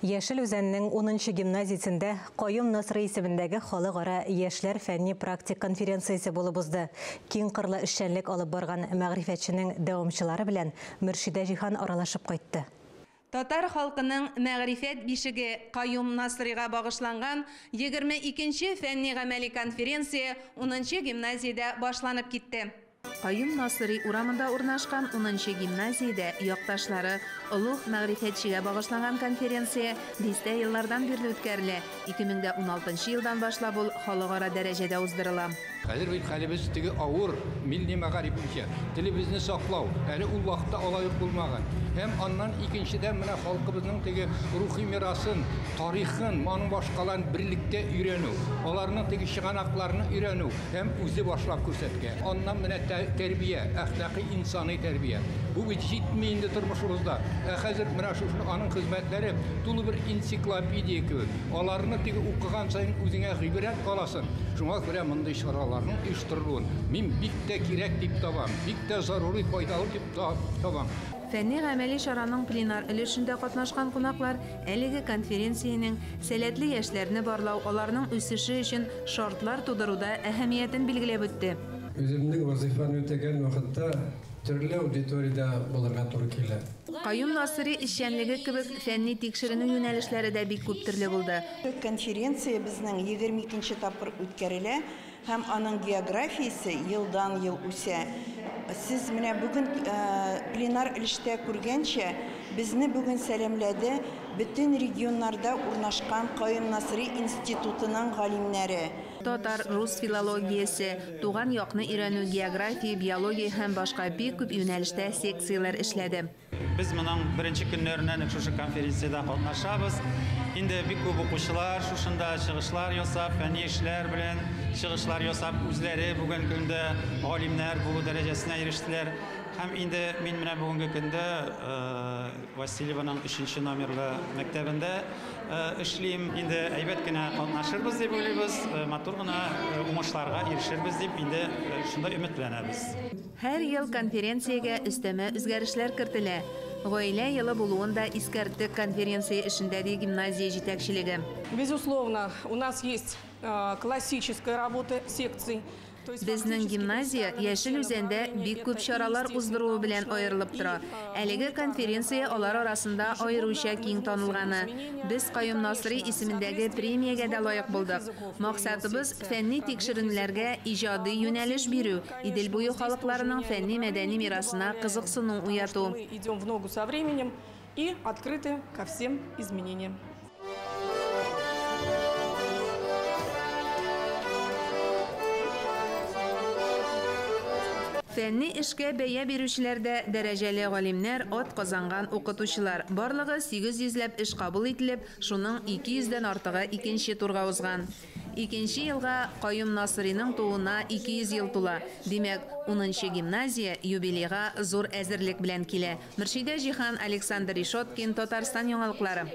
Яшел Үзәннең 10 гимназиясендә Каюм Насыйри исемендәге халыкара яшьләр фәнни практик конференциясе булып узды. Киң кырлы эшчәнлек алып барган мәгърифәтченең дәвамчылары белән Мөршидә Җиһан аралашып кайтты. Татар халкының мәгърифәт бишеге Каюм Насыйрига багышланган 22-нче фәнни гамәли конференция 10 гимназиядә башланып китте. Каюм Насыйри урамында урнашкан 10 гимназиядә якташлары олуг мәгърифәтчегә багышланган конференция дистә еллардан бирле үткәрелә. 2016 елдан башлап ул халыкара дәрәҗәдә уздырыла. Хәзер бит хәлебез теге авыр милли мәгариф буенча телебезне саклау әле ул вакытта алай ук булмаган. Һәм аннан икенчедән менә халкыбызның теге рухи мирасын, тарихын, моның башкаларын берлектә өйрәнү, аларның теге чыганакларны өйрәнү һәм үзе башлап күрсәткән. Аннан менә тәрбия, әхлакый инсани тәрбия. Бу бит җитми инде тормышыбызда. Ә хәзер менә шушы аның хезмәтләре тулы бер энциклопедия кебек. Аларны теге укыган саен үзеңә гыйбрәт аласың. Шуңа күрә мондый чараларның оештырылуын мин бик тә кирәк дип табам, бик тә зарури, файдалы дип табам. Фәнни гамәли чараның пленар өлешендә катнашкан кунаклар әлеге конференциянең сәләтле яшьләрне барлау, аларның үсеше өчен шартлар тудыруда әһәмиятен билгеләп үтте. Үземнең вазифаны үтәгән вакытта төрле аудиториядә булырга туры килә. Каюм Насыйри эшчәнлеге кебек фәнни тикшеренү юнәлешләре дә бик күп төрле булды. Конференция безнең 22 тапкыр үткәрелә һәм аның географиясе елдан ел үсә. Сез менә бүген пленар өлештә күргәнчә, безне бүген сәламләде бөтен регионнарда урнашкан Каюм Насыйри институтының галимнәре. Татар, рус филологиясе, туган якны өйрәнү, география, биология һәм башка бик күп юнәлештә секцияләр эшләде. Без моның беренче көннәреннән үк шушы конференциядә катнашабыз. Инде бик күп укучылар шушында чыгышлар ясап, фәнни эшләр белән чыгышлар ясап, үзләре бүген көндә галимнәр булу дәрәҗәсенә ирештеләр. Һәм инде мин менә бүгенге көндә Васильеваның 3 номерлы мәктәбендә эшлим. Инде әйбәт кенә катнашырбыз дип уйлыйбыз, матур гына уңышларга ирешербез дип инде шунда өметләнәбез. Һәр ел конференциягә өстәмә үзгәрешләр кертелә. Гаилә елы булуын да искәртте конференция эшендә ди гимназия җитәкчелеге. Безусловно, у нас есть классическая работа секций. Безнең гимназия Яшел Үзәндә бик күп чаралар уздыруы белән аерылып тора. Әлеге конференция алар арасында аеруча киң танылганы. Без Каюм Насыйри исемендәге премиягә дә лаек булдык. Максатыбыз фәнни тикшеренүләргә иҗади юнәлеш бирү, Идел буе халыкларының фәнни мәдәни мирасына кызыксыну уяту. Мы идем в ногу со временем и открыты ко всем изменениям. Фәнни эшкә бәя бирүчеләр дә дәрәҗәле галимнәр, ат казанган укытучылар. Барлыгы 800 ләп эш кабул ителеп, шуның 200дән артыгы икенче турга узган. Икенче елга Каюм Насыйриның тууына 200 ел тула. Димәк, 10 гимназия юбилейга зур әзерлек белән килә. Мөршидә Җиһан, Александр Решеткин, Татарстан яңалыклары.